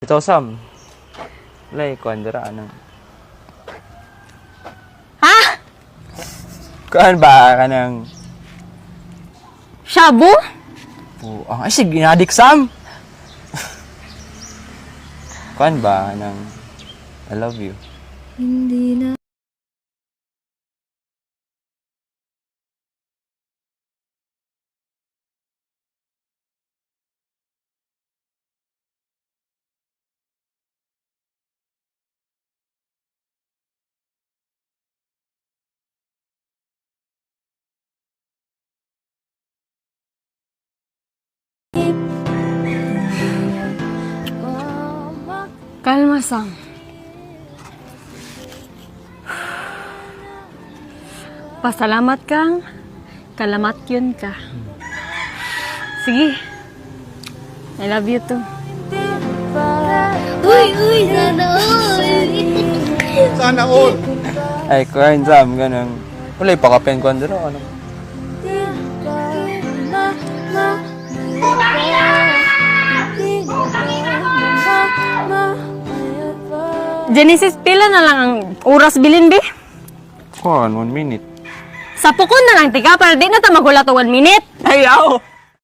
Ito, Sam. Walay, kuan dira, anong... Ha? Kuan ba ka ng... Shabu? Oh, ay, sige, nadik, Sam! Kuan ba ng... I love you. Hindi na Kalma, Sam. Pasalamat kang kalamat yun ka. Sige. I love you too. Uy, uy, sana all. Sana all. Ay, kuan, Sam, ganun. Walay, pakapen kuan dira, ano? Genesis, pila na lang ang oras bilin, be? Kuan, 1 minute. Sa pukon na lang, tika, para di na ta magulat o 1 minute. Ay, aw!